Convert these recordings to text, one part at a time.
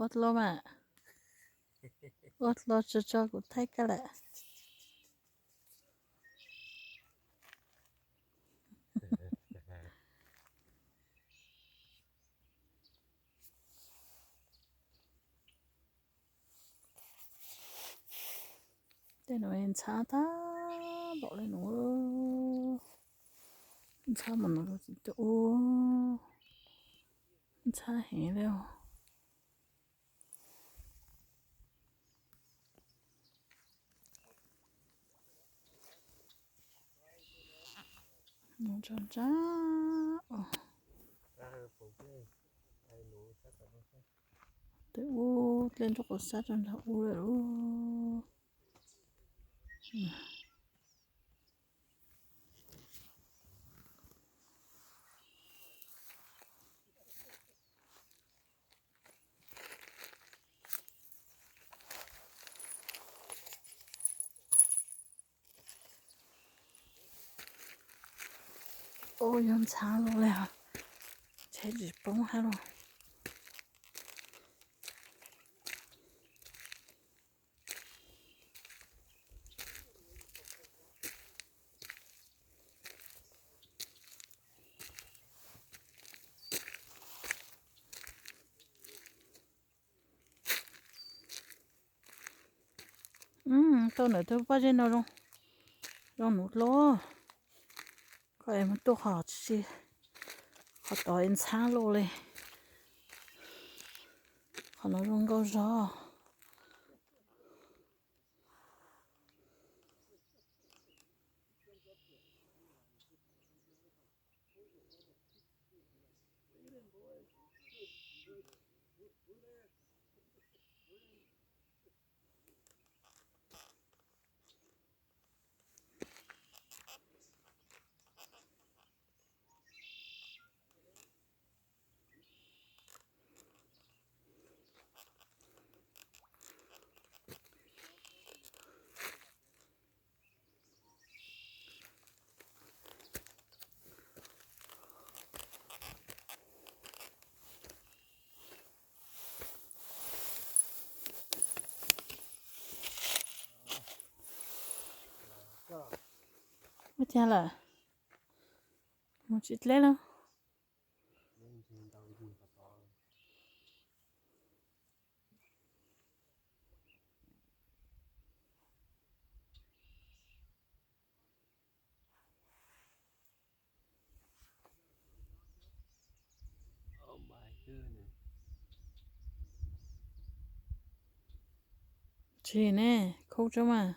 Ua dlo mas, ua dlo tso tso kuv thaij koj lawm. Tej no ntxhab tag npaum li no, ntxhab mas no ua, ntxhab heev li. Mus tso tsab os. Twb ub dlej nraub qaum xab rau nram ub lawm lauj. Ub, yog ntxhab los li os, tsheb tsis poob hab los. Tau ntawm tus pob zeb no zoo, zoo nuv dlua. Koj es mus tuaj qhov tsis, qhov tod ntxhab luaj li. Qhov no zoo nkauj zog. Ua cas lawm? Mus tsis dleb lawm. Tsis ne, khub tsob mas.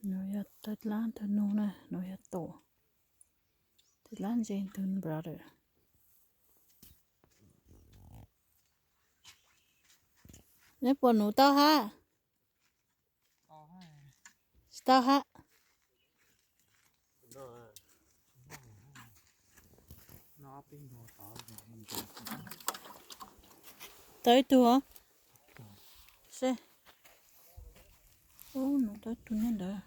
Nuav yog tawg dlaab tug nug na, nuav yog tau tawg dlaab ntse tug brother. Neb puas nuv tau hab? Tsis tau hab. Tau ib tug os. Seb. Ub, nuv tau ib tug nyob ntawd.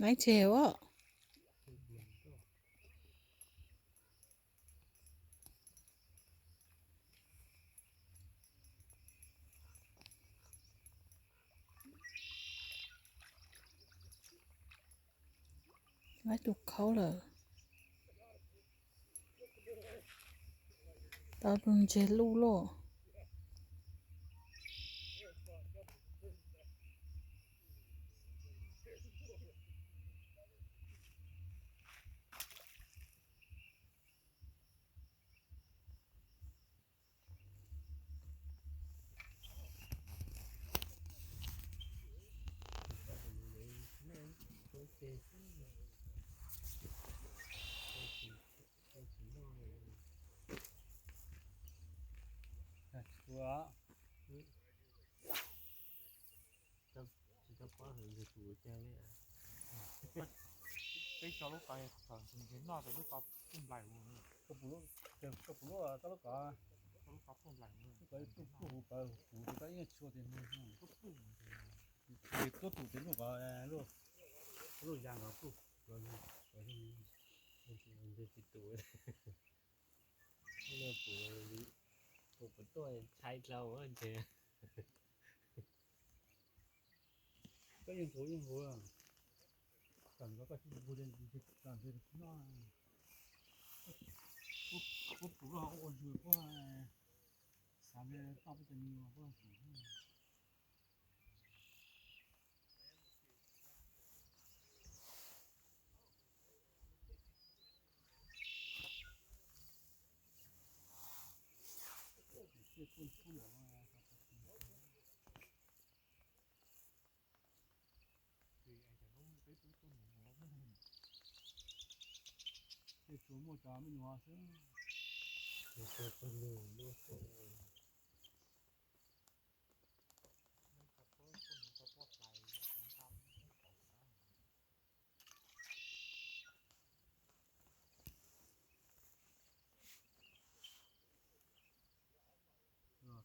Naiv tseg os. Naiv tus khaub lawm. Tau tus ntseg luj luj. Tsis tau paub hais ntshe tus ua cas li. Peb tso lub kos, ntshe noj ces lub kos puj nplaim mus. Koj puas lub, koj puas lub, koj lub kos, lub kos puj nplaim mus, lub kos puj huv pawv huv ces koj yeej tshua tiag no. Ces tuab tus ces lub kos, lub, lub ya nkawd puj, ntshe tsis tus. Kuv puas tuaj ntshai dlhau ntshe. Koj yeej huv yeej huv, tam koj tsis huv ces tam ntshe tsis noj. Puab pum loj ua zus puab xav li toj peb cov me nyuam puab pum. Tej tsuas muaj cov me nyuam xwb.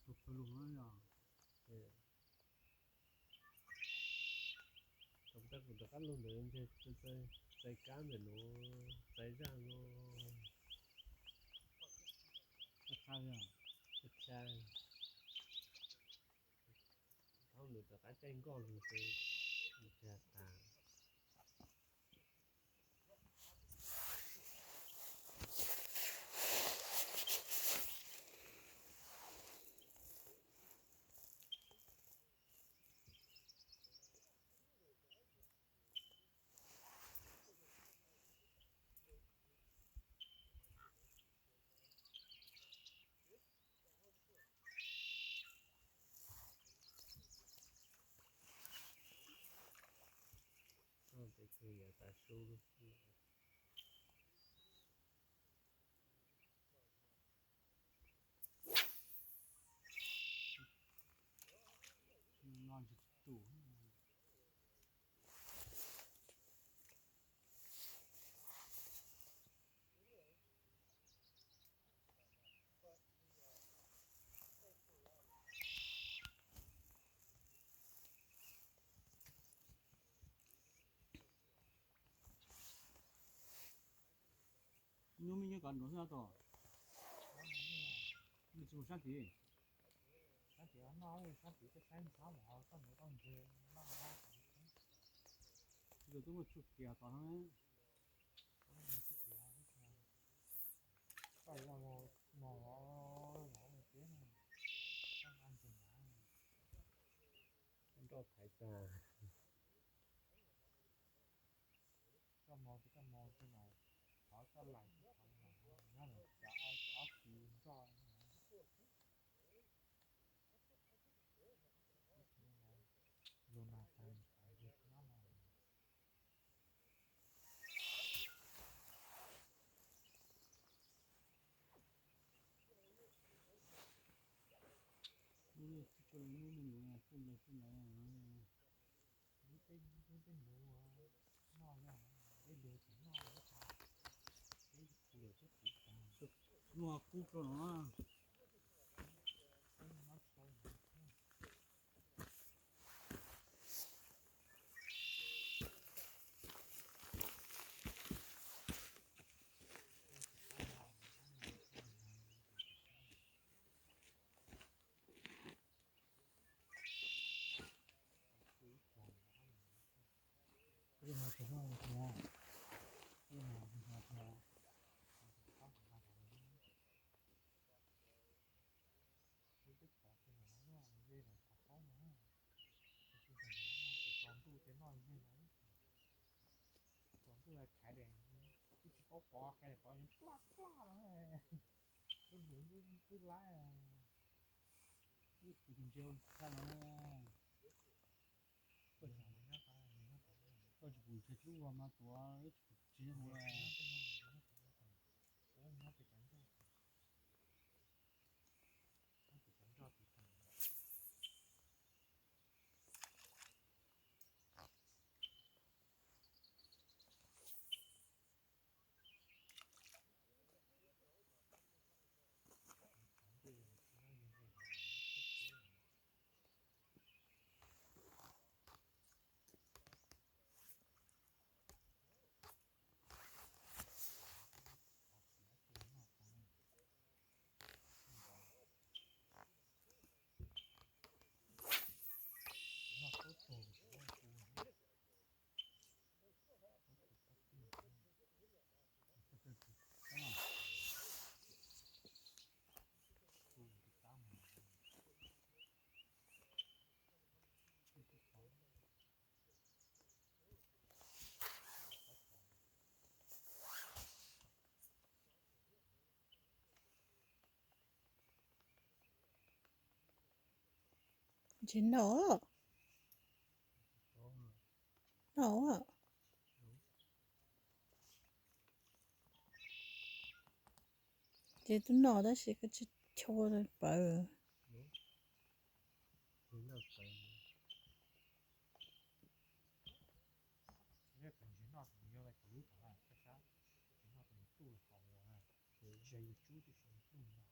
Tus pawg lug no yog, tau kuv rov qab lug ntawd ntshe txais kab ntawm nuav, txais zaj no. Thaum nws rov qab caij nkoj lug ces nws kag tas. Tes kws yog tav su. Nyuj me nyuj kov nruav xwb tos. Nws tsis mus sab tid. Sab tid noj, sab tid koj saib ntxhab mus ho koj mus tau ntseg noj. Tsis tau muaj tsuj kiag tod no. Koj ua no los mus teb no, koj nqa ntseg nrad. Nroj thaiv tag. Koj mos ces koj mos, koj laim, nyob lawm ob txiv nroj. Lug nag tag nyob no. Lub, lub me nyuam kuj nplaig kuj nplaig. Lub teb, lub teb nuav noj yog dej lug tseem noj, peb kuv lawm peb kuv tag. Muaj kub rau no. Peb noj tshau. Ib no tsis muaj tiag, ib no tsis muaj tiag. Wb twb pov kiag los no, yej los pov qaub no. Tus tsis ntseeg no ces tsaus ntuj ces noj yej no. Tsaus ntuj khaiv daim, twb tsis paub pov, khaiv daim pov plaj plaj no. Lub nus twb laib. Ib kuv tus ntsia ua tshaj no. Koj tsis pum ntshe tub ua mas tuav ib tsis pum tsis hu. Ntsis noj, noj. Ces twb noj tab sis koj tsis chua pawv. Ntsis noj tus yog tus lub tom, ntsis noj tus nws tuj haus, ntsis yus tsub tiam sis nws tuj nws